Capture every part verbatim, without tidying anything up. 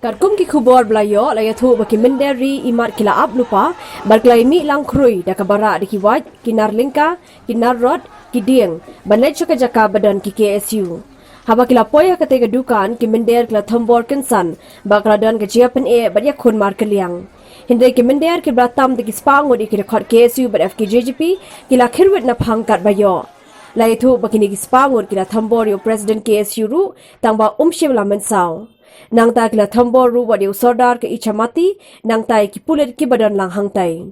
Katkum ki khubor ba la ïoh, la ïathuh ba ki mynder ri imat ki la ap lypa bad ki la ïamih lang khrui da kaba rah da ki wait, ki nar lyngka, ki nar rot, ki dieng ban leit sha ka jaka ba don ki K S U. Haba ki la poi ha katei ka dukan, ki mynder ki la thombor kynsan ba ka la don ka jingïapyneh bad ïakhun markylliang. Hynrei ki mynder kiba la tam da ki spah ngut ïa ki dkhot K S U bad F K J G P ki la khyrwit naphang katba ïoh. La ïathuh ba kine ki spah ngut ki la thombor ïa u president K S U ruh, tang ba um shym la mynsaw. Nangta ki la thombor ruh wat ïa u sordar ka Ichamati, nangta ïa ki pulit kiba don lang hangtai.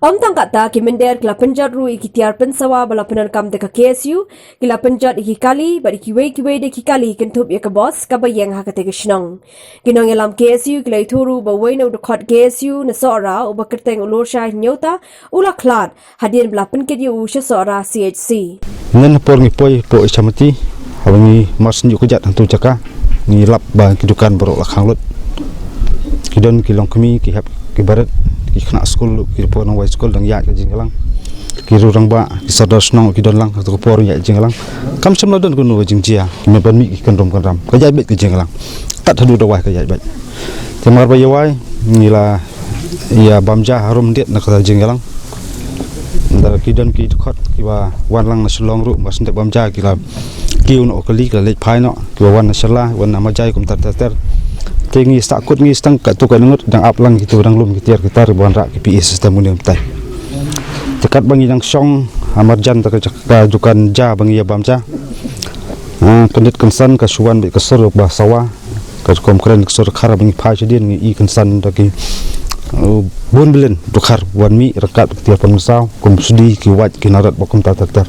Ym tang katta, ki mynder ki la pynjot ruh ïa ki tiar pynsawa ba la pyndonkam da ka K S U, ki la pynjot ïa ki kali bad ïa kiwei kiwei de ki kali kynthup ïa ka bos kaba ïeng ha katei ka shnong. Ki nongïalam K S U ki la ïathuh ruh ba uwei na u dkhot K S U na Sohra uba kyrteng u Lorshai Hynñiewta u la khlad hadien ba la pynkit ïa u sha Sohra C H C. Nen ha por ngi poi hapoh Ichamati, haba ngi mar sniew kjat hangto jaka, ngi lap ba ki dukan baroh la khang lut. Ki don ki longkmie, ki hep ki barit, ki khynnah skul, ki por nang wai skul dang ïaid ka jingïalang. Ki rangbah, ki sordar shnong ki don lang, hato ka por ïaid jingïalang. Kam shym la don kano ka jingjia, ki mih ban mih ki kynrum kynram. Ka ïaid beit ka jingïalang. Tat haduh da wai ka ïaid beit. Te mar ba ïa wai, ngi la ïa bam ja harum diat na kata jingïalang. Nda ki don ki dkhot kiba wan lang na Shillong ruh, ba sdang bam ja ki la kiew noh kali, ki la leit phai noh, kiba wan na Shella, wan na Majai kumta ter ter. Te ngi sah kut ngi sdang katto katne ngut dang ap lang kito dang lum ki tiar ki tar ba wanrah ki P A system une u mynta. Te katba ngi dang shong ha marjan ta ka, ka dukan ja ba ngi ïa bam ja. Ah, kyndit kynsan ka shu wan beit ka sur ba sawa. Katkum kren ka sur dkhar ba ngi phai shadien ngi i kynsan da ki, uh, bun billion dkhar wan mih ryngkat ki tiar pynmynsaw, kum sdi, ki wait, ki nar rot bad kumta ter ter.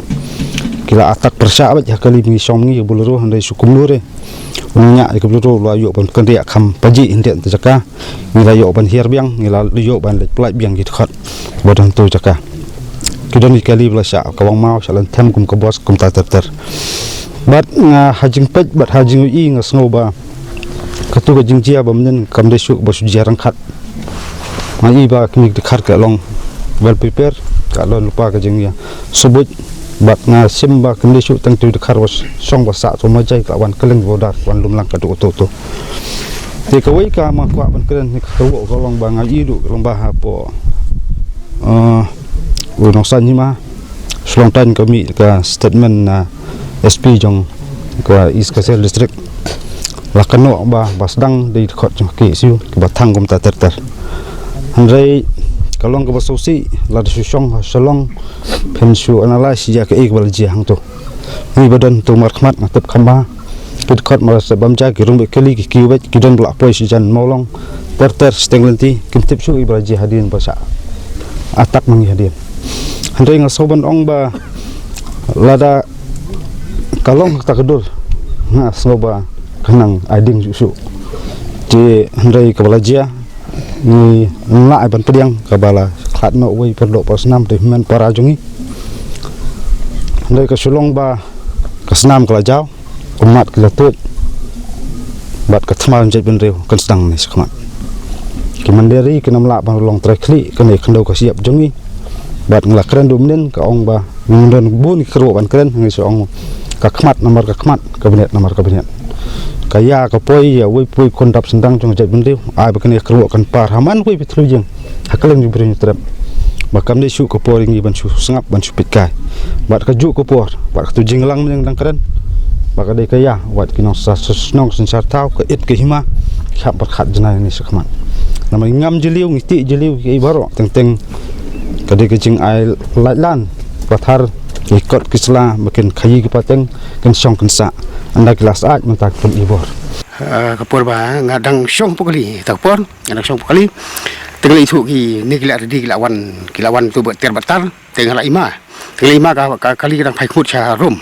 Ki la attack pyrshah beit ha kali ba ngi shong ngi ka Bolero, hynrei shu kumno re. U nongñiah ïa ka Bolero u la ïoh ban kynriah kham pajih hynrei ta jaka. Ngi la ïoh ban hiar biang, ngi la ïoh ban leit pyllait biang ki dkhot ba don hangto jaka. Ki don ki kali ba la shah ka long maw, shah lynthep kum ka bos kumta ter ter. Bad nga ha jingpeit bad ha jingïohi nga sngew ba kato ka jingjia ba mynnin kam dei shuh ba shu jia ryngkat. Nga i ba kine ki dkhar ka long well prepare, ka long lypa ka jingïa subut. Bad nga shim ba kam dei shuh tang tu dkhar ba shong ba sah tu Majai, ka la wan kylleng border, wan lum lang ka duk tu tu. Te kawei ka ma kwah ban kren ne ka kawei ka long ba nga i ruh ka long ba hapoh, eh, u Nongsan Hima, shu long tang ka mih ka statement na S P jong ka East Khasi Hills District. La kynnoh ba, ba sdang dei dkhot jong ka K S U kiba thang kumta ter ter. Hynrei ka long kaba sngewsih, lada shu shong ha Shillong phin shu analyse ïa kaei kaba la jia hangto. Ngi ba don tu markhmat nga tip kham bha. Ki dkhot mar sa bam ja ki rung beit kali, ki kiew beit, ki don ba la poi sha jan mawlong ter ter shiteng lynti, kim tip shuh i ba la jia hadien ba shah attack ma ngi hadien. Hynrei nga sngew ban ong ba lada ka long kata ka dur, nga sngew ba ka nang ai ding shuh shuh. Te hynrei kaba la jia, ngi lah ban pdiang kaba la khlad noh uwei pyrdoh para snam te hynmen para jong ngi. Hynrei ka shu long ba ka snam ka la jaw, ummat ki la tuid, bad ka thma jaitbynriew kan sdang ne shakhmat. Ki mynder ri kin ym lah ban long trai khlieh, kane khyndew ka shyiap jong ngi. Bad nga la kren ruh mynnin, ka ong ba ngi don bun ki kyrwoh ban kren, ngi shu ong ka khmat namar ka khmat, ka bniat namar ka bniat. Ka ïa ka poi ïa uwei pa uwei u khun dap sdang jong ka jaitbynriew, ai ba kane ka kyrwoh kan par ha man uwei pa uwei u thliew ïing ha kylleng jong u briew Hynñiewtrep. Ba kam dei shuh ka por ïa ngi ban shu sngap, ban shu peit kai. Bad kajuh ka por, bad katu jingïalang mynne nga dang kren, ba ka dei ka ïa wat ki nongshong shnong synshar thaw, ka it ka hima, ki hap pyrkhat jinai ne shakhmat. Namar ngi ngam jylliew, ngi tih jylliew kiei baroh, teng teng ka dei ka jingai lait lan pathar, ki kot ki sla ba kin khaïi ki pateng, kin shong kin sah. Ynda ki la sah mynta ki pyni bor. Ah, ka por ba nga dang shong hapoh kali, ta ka por nga dang shong hapoh kali. Te nga la ithuh kine ki la ready, ki la wan, ki la wan tu bad tiar bad tar. Te nga la ïma, te nga la ïma ka, ka kali ka dang phai khmut sha rum.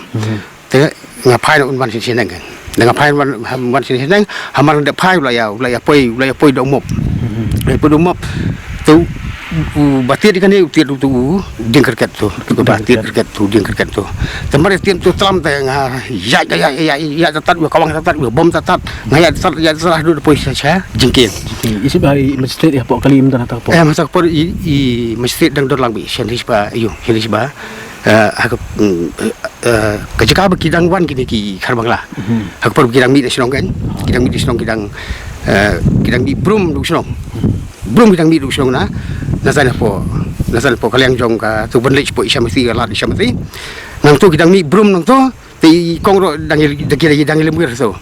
Te nga phai noh ban shisien shisien. Te nga phai wan, wan shisien shisien. Hamar nga dep phai u la ïa, u la ïa poi, u la ïa poi da u mop. U la ïa poi da u mop. Te u, u ba tied kane, u tied tu, tu, u dieng cricket tu. U ba tied cricket tu, dieng cricket tu. Te mar tied tu tlam te nga ïa, ïa, ïa, ïa, ïa, tat tat, u kawang tat tat, u bom tat tat. Nga ïa tat ïa tat haduh da poi sha, sha jingkieng. I shu ba i magistrate ïa hapoh kali mynta na ta hapoh. Eh, mynta ka por i, i magistrate dang don lang beit, shen hi ba, ïoh, shen hi ba. Eh, ha ka, mm, eh, eh, ka jaka ba ki dang wan kine ki Khar Bangla. Ha ka por ba ki dang mih na shnong kan, ki dang mih na shnong, ki dang, Eh, ki dang mih brum duk shnong. Brum ki dang mih duk shnong na. Na zan po, na zan po ka liang jong ka tu ban leh po i shamati, ka lad i shamati. Nangtu ki dang mih brum nangtu. Te i kong ro dang i, dang i, dang i lem wir tu.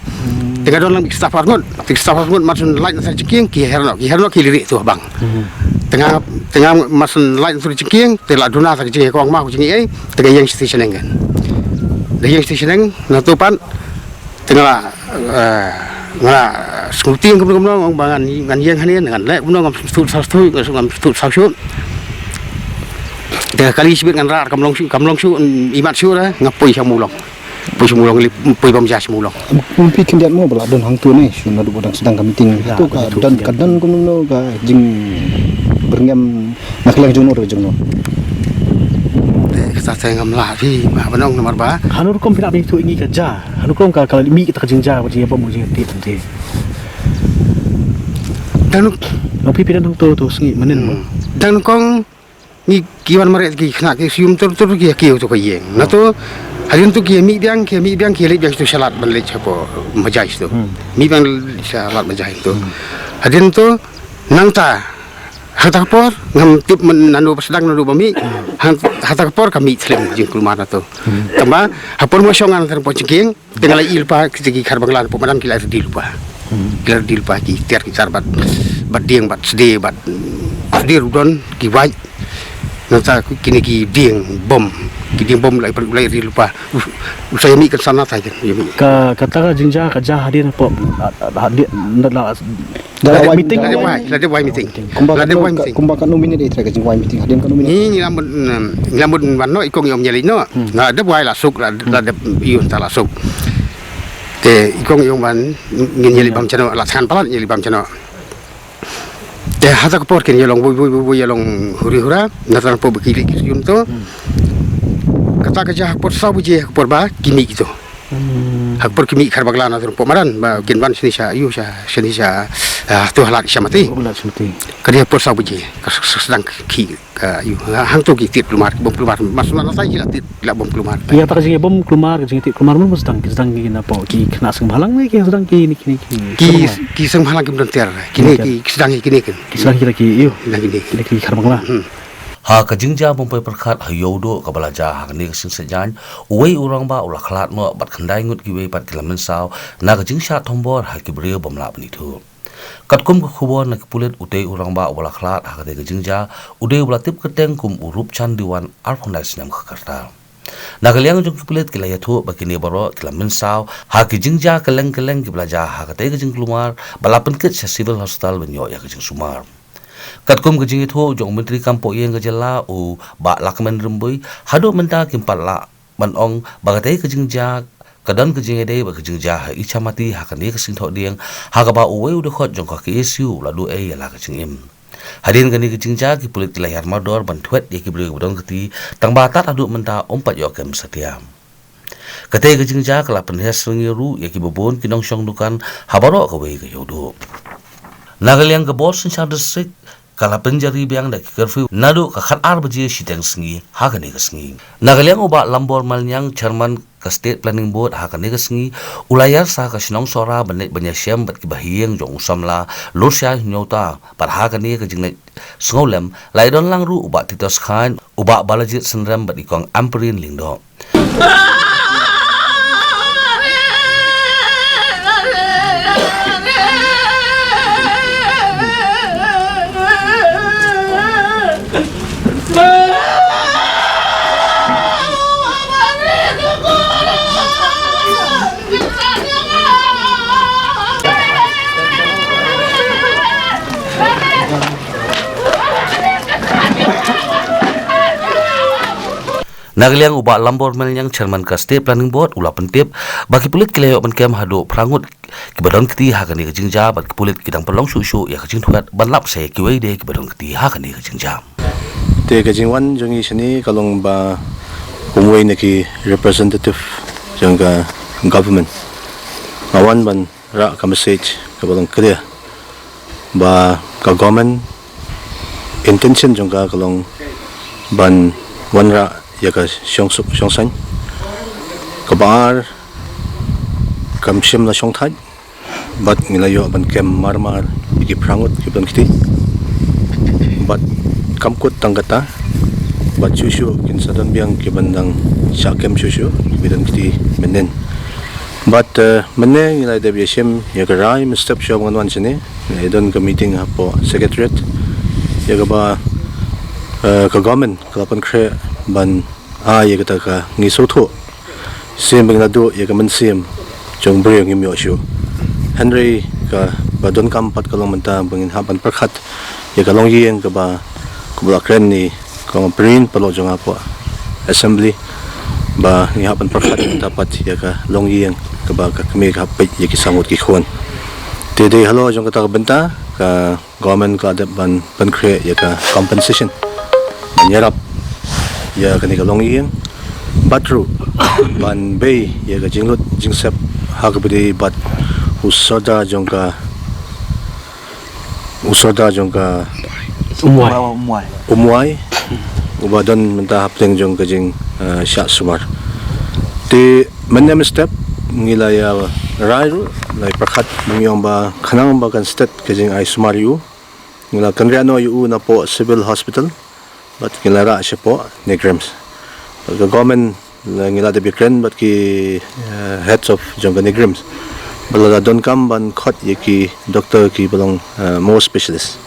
Te nga don lang ki staff arngut, ki staff arngut mar sun light na sa jingkieng, ki her noh, ki her noh ki liri tu bang. Te nga, te nga mar sun light na sa jingkieng, te la duna sa jingkieng kong ma jingkieng, te nga ïeng station eng kan. Da ïeng station eng, nangtu pat, te nga la, eh, nga la sngewtieng kumno kumno, ong ba ngan, ngan ïeng hangne, ngan leh kumno, ngam sngewthuh sa sngewthuh, ngam sngewthuh sa sngewthuh. Te kali shibit ngan rar kam long shuh, kam long shuh, i mat shuh ra, nga poi sha Mulong. Poi sha Mulong, li, poi bam ja sha Mulong. Phi khyndiat mo ba la don hangtu ne, shu naduh ba dang sdang ka meeting. Hangtu ka don, ka don kumno ka jingpyrngem na ka liang jong no re jong no. Te kata te ngam lah phi, ba ban ong namar ba. Hanu rukom phi lah phi tu ngi ka ja. Hanu rukom ka, ka la mih kita ka jingja, ba jingja ba mo jingtip te. Dang nuk. Nang phi phi don hangtu tu sngi manin mo. Dang kong ngi ki wan mareh ki khynnah ki sium tur tur ki ïa kiew tu ka ïing. Na tu hadien tu ki ïa mih biang, ki ïa mih biang, ki ïa leit biang tu sha lad ban leit sha po Majai tu. Mih biang sha lad Majai tu. Hadien tu nangta hata ka por ngam tip man nanu ba sdang nanu ba mih. Hang-, hata ka por ka mih thlem jingkulmar na tu. Tangba ha por mo shong ngan tang po jingkieng. Te nga la ïohi lypa ki, ki khar bangla na pok madan ki la ready lypa. Ki la ready lypa ki tiar ki tar bad, bad dieng bad sdie bad, mm, sdie ruh don ki wait. Nangta kine ki dieng bom, ki dieng bom la, la ready lypa. U, u sa ïa mih kan sana sa kan ïa mih. Ka, kata ka jingja ka ja hadien pok, hadien na la Da la dep wai meeting. La dep wai, la dep wai meeting. Kumba la dep wai meeting. Kumba katno minit ïa ka jingwai meeting. Hadien katno minit. Ngi, ngi la mut, mm, ngi la mut ban noh, i kong i ong ïa leit noh. La dep wai la suk, la, la dep ïoh ta la suk. Te i kong i ong ban ngin ïa leit bam jano, la than palat ïa leit bam jano. Te hata ka por kin ïa long bui bui bui bui ïa long huri hura, na tang por ba ki leit ki sdien to. Kata ka ja ha ka por saw baje ha ka por ba ki mih kito. Ha ka por ki mih khar bakla na tu pok madan ba kin wan shane sha ïu sha shane sha, ah, tu ha lad sha mati. Ka dei ha ka por saw baje ka s-, s-, sdang ki ka ïu. Ha, hangto ki tip kulmar, bom kulmar. Mas na sa ki la tip la bom kulmar. Ïa ta ka jingïa bom kulmar, ka jingïa tip kulmar mun sdang ki sdang ki na pok ki khynnah seng bhalang ne ki sdang ki ni ki ni ki. Ki, ki seng bhalang ki mdon ter. Ki ni ki sdang ki ni ki. Ki sdang ki la ki ïu. Ki ni ki khar bakla. Ha ka jingjia bym poi pyrkhat ha Ïewduh kaba la jia ha kane ka sngi Saitjaiñ, uwei u rangbah u la khlad noh bad khyndai ngut kiwei pat ki la mynsaw na ka jingshah thombor ha ki briew bym lah ban ithuh. Katkum ka khubor na ki pulit, utei u rangbah uba la khlad ha katei ka jingjia u dei uba la tip kyrteng kum u Rupchan Diwan, arphew khyndai snem ka kyrta. Na ka liang jong ki pulit ki la ïathuh ba kine baroh ki la mynsaw ha ki jingjia kylleng kylleng kiba la jia ha katei ka jingkulmar bad la pynkit sha Civil Hospital ban ïoh ïa ka jingsumar. Katkum ka jingïathuh jong u Myntri Kam Pohïing ka jylla u Bah Lahkmen Rymbui, haduh mynta kim pat lah ban ong ba katei ka jingjia ka don ka jingïadei bad ka jingjia ha Ichamati ha kane ka sngi Thohdieng, ha kaba uwei u dkhot jong ka K S U u la duh ei ïa la ka jingim. Hadien kane ka jingjia ki pulit ki la hiar mardor ban thwet ïa ki briew kiba don kti, tangba tad haduh mynta ym pat ïoh kem satia. Katei ka jingjia ka la pynhiar syrngiew ruh ïa kiba bun ki nongshong dukan ha baroh kawei ka Ïewduh. Na ka liang ka bor synshar district ka la pynjari biang da ki curfew naduh ka khatar baje shiteng sngi ha kane ka sngi. Na ka liang u Bah Lambor Maliang, Chairman ka State Planning Board, ha kane ka sngi u la hiar sa ka shnong Sohra ban leit ban ïashem bad kiba ha ïing jong u samla Lursha Hynñiewta. Bad ha kane ka jingleit sngewlem la ïadon lang ruh u Bah Titos Khain, u Bah Balajied Synrem bad i Kong Ampareen Lyngdoh. Na ka liang u Bah Lambor Maliang, Chairman ka State Planning Board, u la pyntip ba ki pulit ki la ïoh ban kem haduh phra ngut kiba don kti ha kane ka jingjia bad ki pulit ki dang pynlong shuh shuh ïa ka jingthwet ban lap sa ïa kiwei de kiba don kti ha kane ka jingjia. Te ka jingwan jong ngi shane ka long ba kumwei na ki representative jong ka government nga wan ban rah ka message kaba long clear ba ka government intention jong ka ka long ban wanrah ïa ka shongsuk shongsaiñ. Kaba ar kam shym la shongthait. Bad ngi la ïoh ban kem mar mar ïa ki phra ngut kiba don kti. Bad kam kut tang kata, bad shuh shuh kin sa don biang kiban dang shah kem shuh shuh kiba don kti mynnin. Bad mynne ngi la dep ïashim ïa ka rai mynstep shuwa ba ngan wan shane, ngi la don ka meeting hapoh Secretariat ïa kaba ka government ka la pynkhreh ban ai ïa kata ka ngi sngewthuh. Sien ba ngi la duh ïa ka mynsiem jong briew ngim ïoh shuh. Hynrei kaba donkam pat ka long mynta ba ngin hap ban pyrkhat ïa ka longïing kaba kumba la kren i kong Prin, paralok jong nga hapoh Assembly, ba ngi hap ban pyrkhat mynta pat ïa ka longïing kaba ka kmie ka hap peit ïa ki saw ngut ki khun. Te dei halor jong kata ka bynta ka government ka la dep ban pynkhreh ïa ka compensation ban ïarap ïa kane ka longïing, bad ruh ban bei ïa ka jinglut jingsep ha kaba ïadei bad u sordar jong ka, u sordar jong ka Umwai. Umwai uba don mynta hapdeng jong ka jing, eh, shah sumar. Te mynne mynstep ngi la ïa rai ruh, la ïa pyrkhat, ngi ong ba khnang ba kan stet ka jingai sumar ïa u, ngi la kynriah noh ïa u napoh Civil Hospital bad ngi la rah shapoh NEIGRIHMS. Bad ka government la, ngi la dep ïakren bad ki, eh, heads of jong ka NEIGRIHMS ba lada donkam ban khot ïa ki doktor kiba long, eh, more specialist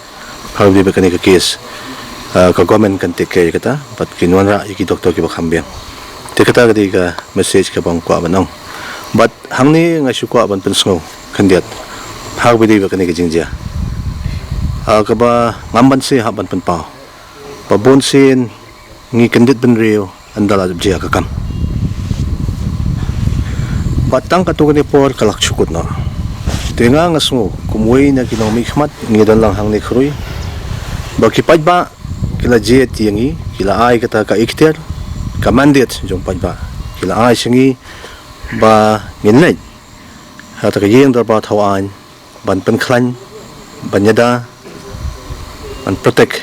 ha kaba ïadei bad kane ka case, eh, ka government kan take care ïa kata bad kin wanrah ïa ki doktor kiba kham biang. Te kata ka dei ka message kaba nga kwah ban ong. Bad hangne nga shu kwah ban pynsngew khyndiat ha kaba ïadei bad kane ka jingjia, ah, kaba ngam banse hap ban pynpaw ba bun sien ngi kyndit bynriew ynda la dep jia ka kam. Bad tang katto katne por ka la shu kut noh. Te nga, nga sngew kum uwei na ki nongmihkhmat, ngi don lang hangne khrui, ba ki paidbah ki la jied ïa ngi, ki la ai kata ka ikhtiar, ka mandate jong paidbah, ki la ai sha ngi ba ngin leit ha kata ka ïing dorbar thaw aiñ ban pynkhlaiñ, ban ïada, ban protect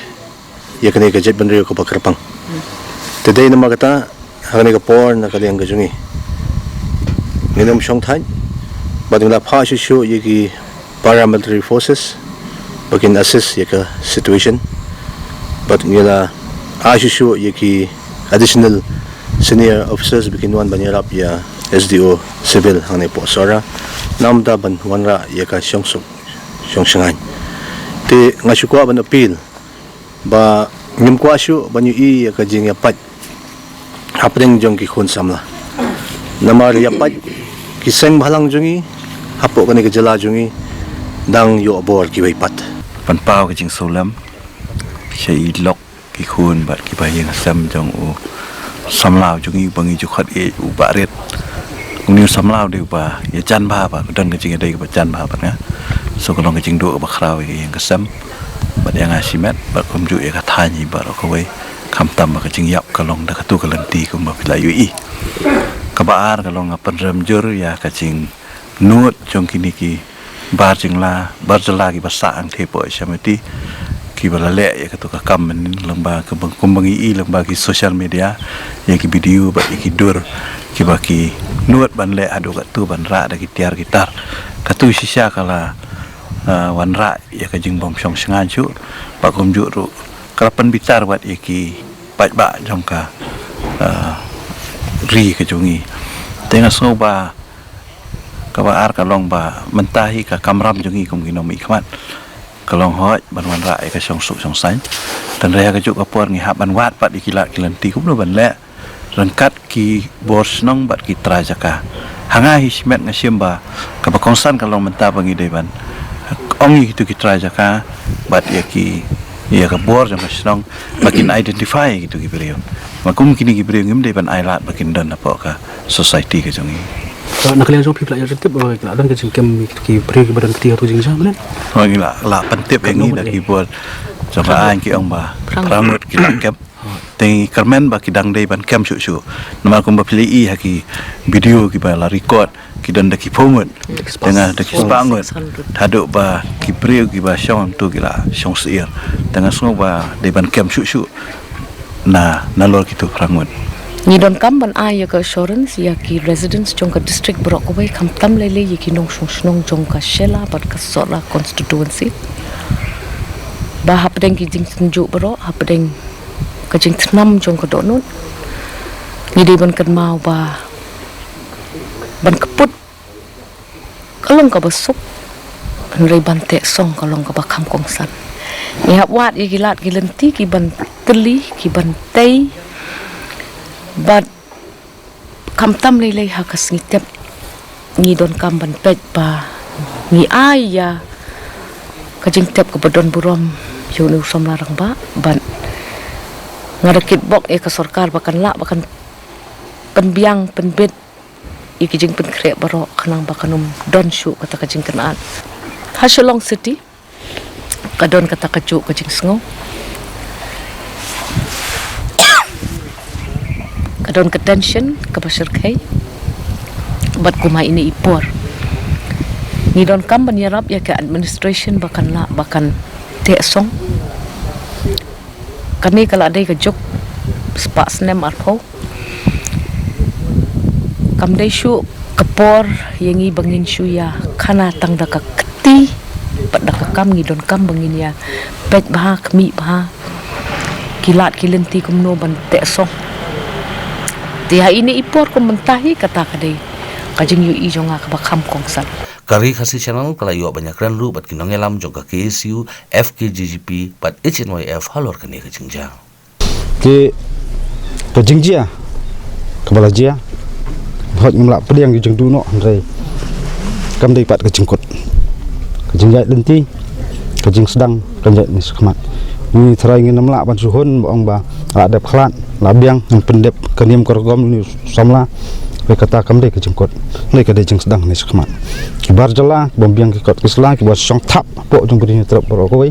ïa kane ka jaitbynriew kaba kyrpang. Te dei namar kata, ha kane ka por, na ka liang ka jong ngi, ngin ym shong thait bad ngi la phah shuh shuh ïa ki paramilitary forces ba kin assist ïa ka situation. Bad ngi la ai shuh shuh ïa ki additional senior officers ba kin wan ban ïarap ïa SDO Civil hangne hapoh Sohra, namar ban wanrah ïa ka shongsuk shongshngaiñ. Te nga shu kwah ban appeal ba ngim kwah shuh ban ïohi ïa ka jingïapait hapdeng jong ki khun samla. Namar ïapait ki seng bhalang jong ngi hapoh kane ka jylla jong ngi dang ïoh bor kiwei pat. Pynpaw ka jingsngewlem sha i lok ki khun bad kiba ïing sem jong u samla jong ngi uba ngi ju khot ïa u Bah Rit. Une u samla u dei uba ïajan bha, ba ka don ka jingïadei kaba jan bha bad nga. So ka long ka jingduh kaba khraw ïa ka ïing ka sem bad ïa nga shimet bad kumjuh ïa ka thaiñ hi baroh kawei. Khamtam ba ka jingïap ka long da katu ka lynti kumba phi la ïohi. Kaba ar ka long, nga pynrem jur ïa ka jingnud jong kine ki bar jylla, bar jylla kiba sah hangtei hapoh Shillong, kiba la leh ïa katu ka kam mynnin, lyngba ka bang, kumba ngi i lyngba ki social media, ïa ki video bad ïa ki dur kiba ki nud ban leh haduh katto ban rah da ki tiar ki tar. Katu shisha ka la, ah, wanrah ïa ka jingbym shongshngaiñ shuh, bad kumjuh ruh ka la pynbitar bad ïa ki paidbah jong ka, ah, ri ka jong ngi. Te nga sngew ba kaba ar ka long ba mynta hi ka kamram jong ngi kum ki nongmihkhmat ka long hooid ban wanrah ïa ka shongsuk shongsaiñ. Hynrei ha kajuh ka por ngi hap ban wad pat ïa ki lad ki lynti kumno ban leh ryngkat ki bor shnong bad ki trai jaka. Ha nga hi shimet nga shem ba kaba kongsan ka long mynta ba ngi dei ban ong ïa kitu ki trai jaka bad ïa ki, ïa ka bor jong ka shnong ba kin identify ïa kitu ki briew. Ba kum kine ki briew ngim dei ban ai lad ba kin don hapoh ka society ka jong ngi. To, na ka liang jong phi, phi la ïoh tip ba la don ka jingkem ki briew kiba don kti ha tu jingjia mynne? Hooid, ngi la, la pyntip ïa ngi da ki bor jong ka aiñ, ki ong ba phra ngut ki la kem. Te ngi kyrmen ba ki dang dei ban kem shuh shuh. Namar kumba phi la i ha ki video kiba la record, ki don da ki phew ngut, te nga da ki spah ngut, haduh ba ki briew kiba shong tu ki la shong syiar. Te nga sngew ba dei ban kem shuh shuh na, nalor kitu phra ngut. Ngi donkam ban ai ïa ka assurance ïa ki residents jong ka district baroh kawei, khamtam lei lei ïa ki nongshong shnong jong ka Shella bad ka Sohra constituency, ba hapdeng ki jingtynjuh baroh, hapdeng ka jingthnam jong ka dohnud, ngi dei ban kynmaw ba ban kput ka long kaba suk, hynrei ban teh song ka long kaba kham kongsan. Ngi hap wad ïa ki lad ki lynti ki ban kylli, ki ban tei, bad khamtam lei lei ha ka sngi tep ngi donkam ban peit ba ngi ai ïa ka jingtep kaba don burom ïa une u samla rangbah, bad nga da kitbok ïa ka sorkar ba kan lah ba kan pynbiang pynbit ïa ki jingpynkhreh baroh khnang ba kan ym don shuh kata ka jingkynad. Ha Shillong City ka don kata kajuh ka jingsngew, ka don ka tension kaba shyrkhei. Bad kumba ine i por ngi donkam ban ïarap ïa ka administration ba kan lah ba kan teh song. Kane ka la dei ka juk spah snem arphew. Kam dei shuh ka por ïa ngi ba ngin shu ïa khana tang da ka kti bad da ka kam. Ngi donkam ba ngin ïa peit bha, khmih bha ki lad ki lynti kumno ban teh song. Te ha ine i por kum mynta hi kata ka dei ka jingïohi jong nga kaba kham kongsan. Ka Ri Khasi Channel ka la ïoh ban ïakren ruh bad ki nongïalam jong ka K S U, F K J G P bad H N Y F halor kane ka jingjia. Te ka jingjia kaba la jia, hooid ngam lah pdiang ïa ka jingduh noh, hynrei kam dei pat ka jingkut. Ka jingïaid lynti, ka jingsdang kan ïaid ne shakhmat. Ngi tharai ngin ym lah ban shu hun ba ong ba la dep khlad, la biang, ngin pyndep ka niam ka rukom ïa une u samla. Hynrei kata kam dei ka jingkut, hynrei ka dei jingsdang ne shakhmat. Ki bar jylla ki bym biang ki kot ki sla, ki ba shong thap hapoh jong ka Ri Hynñiewtrep baroh kawei.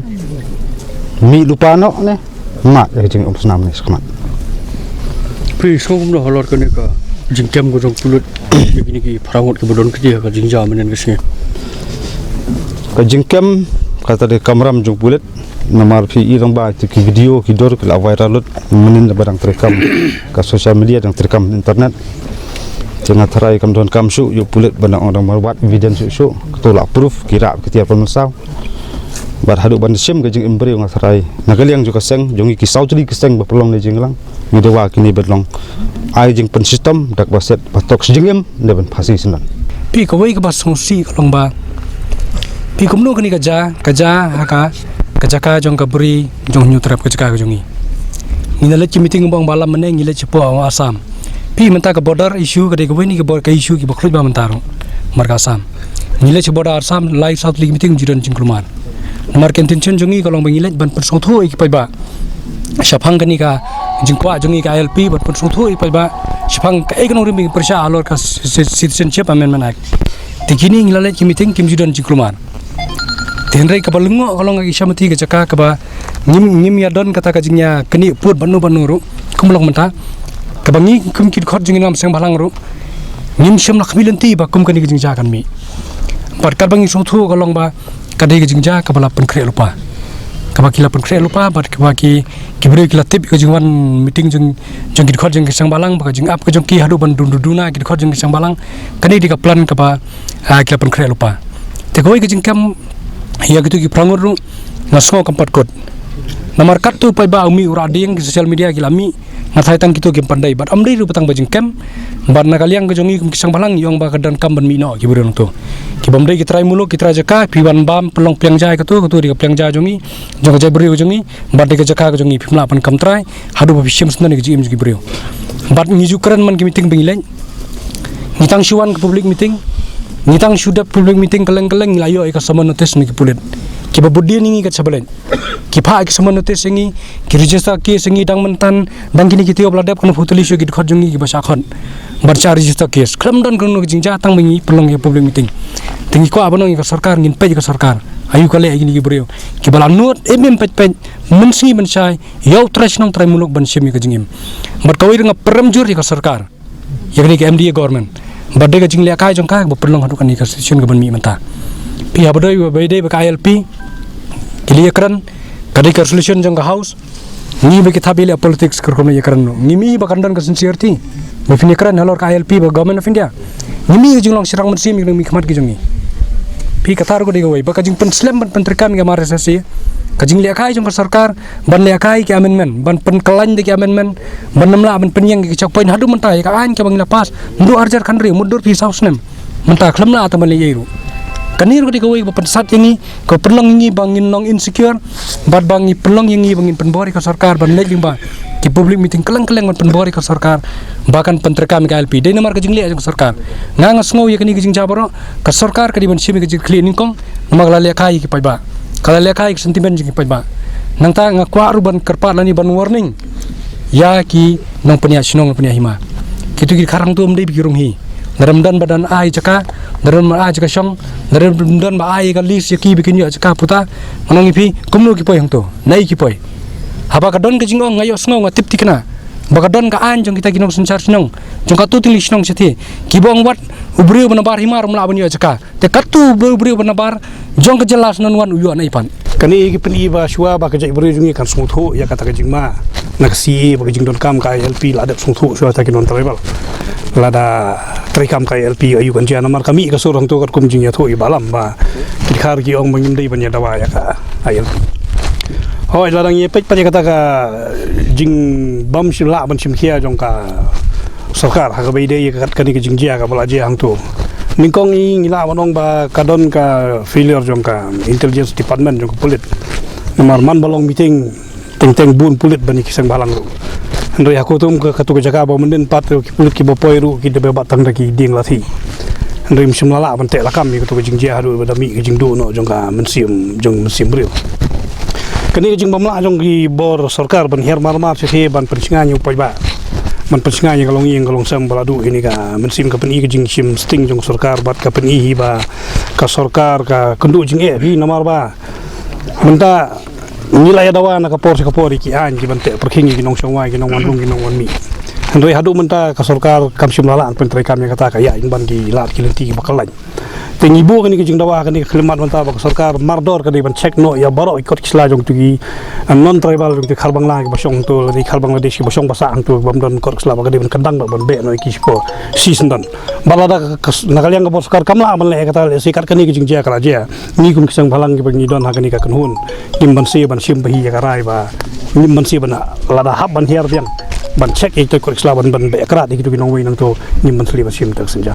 Mih lypa noh ne mad ïa ka jingim snam ne shakhmat. Phi sngew kumno halor kane ka jingkem ka jong pulit ïa kine ki phra ngut kiba don kti ha ka jingjia mynhynnin ka sngi? Ka jingkem kata dei ka kamram jong pulit. Namar phi i rangbah, ïa ki video ki dur ki la viral lut mynhynnin ba dang treikam ka social media, dang treikam internet. Te nga tharai kam donkam shuh ïa u pulit ban ong dang marwat evidence shuh shuh. Kato la proof, ki rah ki tiar pynmynsaw. Bad haduh ban shim ka jingim briew nga tharai na ka liang jong ka seng jong ngi, ki saw tylli ki seng ba pynlong ne jingïalang, ngi dawa kine ban long ai jingpynshitom da kaba set ba tok shi jingim ne ban phasi syndon. Phi, kawei kaba sngewsih ka long ba phi kumno kane ka jia, ka jia ha ka, ka jaka jong ka Bri jong Hynñiewtrep, ka jaka ka jong ngi. Ngi la leit ki meeting ba ong ba lam mynne ngi leit shapoh Assam. Phi, mynta ka border issue ka dei kawei na ka bor-, ka issue kiba khluit bha mynta ruh marka Assam. Ngi leit sha border Assam lai saw tylli ki meeting, ju don jingkulmar. Namar ka intention jong ngi ka long ba ngi leit ban pynsngewthuh ïa ki paidbah shaphang kane ka jingkwah jong ngi ka I L P, ban pynsngewthuh ïa ki paidbah shaphang kaei ka nongrim ba ngi pyrshah halor ka ci-, ci-, Citizenship Amendment Act. Te kine ngi la leit ki meeting kim ju don jingkulmar. Te hynrei kaba lyngngoh ka long ka, ki shah mati ka jaka kaba ngim, ngim ïa don kata ka jingïaknieh pud bad no bad no ruh. Kum long mynta kaba ngi kum ki dkhot jong ngi na Seng Bhalang ruh ngim shym la khmih lynti ba kum kane ka jingjia kan mih. Bad katba ngi sngewthuh ka long ba ka dei ka jingjia kaba la pynkhreh lypa, kaba ki la pynkhreh lypa bad kaba ki, ki briew ki la tip ka jingwan meeting jong, jong ki dkhot jong ki Seng Bhalang, ba ka jingap ka jong ki haduh ban dun, dun, duna ki dkhot jong ki Seng Bhalang. Kane dei ka plan kaba, ah, ki la pynkhreh lypa. Te kawei ka jingkem ïa kito ki phra ngut ruh nga sngew kam pat kut. Namar katto pat ba u mih u rah dieng, ki social media ki la mih, nga tharai tang kito kim pat dei. Bad ym dei ruh ba tang ba jingkem. Bad na ka liang ka jong ngi kum ki Seng Bhalang ngi ong ba ka donkam ban mih noh ki briew nangto. Ki bym dei ki trai muluk, ki trai jaka, phi wan bam pynlong pliang jai kato, kato dei ka pliang jai jong ngi, jong ka jaitbynriew jong ngi, bad dei ka jaka ka jong ngi, phim lah ban kam trai haduh ba phi shim syndon ïa ka jingim jong ki briew. Bad ngi ju kren man ki meeting ba ngi leit, ngi tang shu wan ka public meeting, ngi tang shu dep public meeting kylleng kylleng ngi la ïoh ïa ka summon notice na ki pulit. Kiba bud dien ïa ngi kat shaba leit, ki phah ïa ki summon notice ïa ngi, ki register case ïa ngi dang mynta, dang kine ki tiop la dep kano phew tylli shuh ki dkhot jong ngi kiba shah khot bad shah register case. Khlem don kano ka jingjia, tang ba ngi pynlong ïa ka public meeting. Te ngi kwah ban ong ïa ka sorkar, ngin peit ïa ka sorkar aïu ka leh ïa kine ki briew kiba la nud im im peit peit mynsngi mynshai ïa u trai shnong trai muluk ban shim ïa ka jingim. Bad kawei ruh nga pyrem jur ïa ka sorkar, ïa kane ka M D A government, ba dei ka jinglehkai jong ka ba pynlong haduh kane ka situation kaban mih mynta. Phi, haba dei ba, ba dei ba ka I L P ki la ïakren, ka dei ka resolution jong ka House, Ngi ba ki thap ïaleh politics ka rukom ïakren noh. Ngi mih ba kan don ka sincerity. Ba phin ïakren halor ka I L P bad Government of India. Ngi mih ka jinglong shynrang mynsiem ïa ka dang mih khmat ka jong ngi. Phi kata ruh ka dei kawei ba ka jingpynslem ban pyntreikam ïa ka M R S S A. Ka jinglehkai jong ka sorkar ban lehkai ki amendment, ban pynkylla da ki amendment, ban ym lah ban pynïeng ïa ki checkpoint haduh mynta ïa ka aiñ kaba ngi la pass. Naduh arhajar khathynriew mutdur phi saw snem. Mynta khlem lah ïa ka ban leh ei ruh. Kane ruh ka dei kawei ba pynsat ïa ngi, ka pynlong ïa ngi ba ngin long insecure, bad ba ngi pynlong ïa ngi ba ngin pynbor ïa ka sorkar ban leit lyngba ki public meeting kylleng kylleng ban pynbor ïa ka sorkar ba kan pyntreikam ïa ka I L P. Dei namar ka jingleh jong ka sorkar. Nga nga sngew ïa kane ka jingjia baroh, ka sorkar ka dei ban shim ïa ka jingkitkhlieh nyngkong, namar ka la lehkai ïa ki paidbah. Ka la lehkai ïa ka sentiment jong ki paidbah. Nangta nga kwah ruh ban kyrpad lane ban warning ïa ki nongpynïaid shnong pynïaid hima. Kito ki dkhar hangto ym dei ba ki rung hi. Lada ym don ba don ai jaka, lada ym don ba ai jaka shong, lada ym don ba ai ka lease ïa ki ba kin ïoh jaka puta. Ngan ong ïa phi kumno ki poi hangto, naei ki poi. Haba ka don ka jingong nga ïohsngew nga tip thikna ba ka don ka aiñ jong kita ki nongsynshar shnong jong katto tylli shnong shathie kiba ong wat u briew ba nabar hima ruh um lah ban ïoh jaka. Te katto u briew, u briew ba nabar jong ka jylla shnong wan u ïoh naei pat. Kane ki pyni ba shuwa ba ka jaitbynriew jong ngi kan sngewthuh ïa kata ka jingma na ka C A A bad ka jingdonkam ka I L P la dep sngewthuh shuwa ta ki non-tribal. Lada treikam ka I L P aïu kan jia, namar ka mih ka sur hangto katkum jingïathuh ïa ba lam ba ki dkhar ki ong ba ngim dei ban ïa dawa ïa ka I L P. Hooid, lada ngi peit pat ïa kata ka jingbym shym lah ban shim khia jong ka sorkar ha kaba ïadei ïa ka kat kane ka jingjia kaba la jia hangto. Nyngkong ngi, ngi lah ban ong ba ka don ka failure jong ka intelligence department jong ka pulit. Namar man ba long meeting teng teng bun pulit bad ki seng bhalang ruh. Hynrei ha kawei ka, kato ka jaka ba mynnin pat ki pulit kiba poi ruh ki dei ba tang da ki dieng lathi. Hynrei ym shym la lah ban teh lakam ïa kato ka jingjia haduh ba da mih ka jingduh noh jong ka mynsiem, jong mynsiem briew. Kane ka jingbymlah jong ki bor sorkar ban hiar mar mar shathie ban pynshngaiñ ïa u paidbah, ban pynshngaiñ ïa ka longïing ka longsem ba la duh ïa kane ka mynsiem, ka pyni ka jingshim sting jong sorkar bad ka pyni hi ba ka sorkar ka kynduh jingeh hi, namar ba mynta ngi la ïa dawa na ka por sha ka por ïa ki aiñ ki ban teh pyrkhing ïa ki nongshong wai, ki nongwan rung, ki nongwan mih. Hynrei haduh mynta ka sorkar kam shym la lah ban pyntreikam ïa kata ka ïa in ban ki lad ki lynti kiba kyllaiñ. Te ngi buh kane ka jingdawa, kane ka khyllipmat mynta ba ka sorkar mardor ka dei ban check noh ïa baroh ki kot ki sla jong kito ki, ah, non-tribal, jong kito ki dkhar Bangla kiba shong hangto, lane dkhar Bangladesh kiba shong ba sah hangto, bym don kot ki sla, ba ka dei ban kyndang, ba ban beh noh ïa ki shipor shisyndon. Bad lada ka, ka, na ka liang ka bor sorkar kam lah ban leh kata, lehse kat kane ka jingjia ka la jia, ngi kum ki seng bhalang kiba ngi don ha kane ka kynhun, ngim banse ban shim ba hi ïa ka rai ba ngim banse ban, lada hap ban hiar biang ban check ïa kito ki kot ki sla, ban, ban beh krad ïa kito ki nongwei nangto, ngim banse ban shim ta ka synja.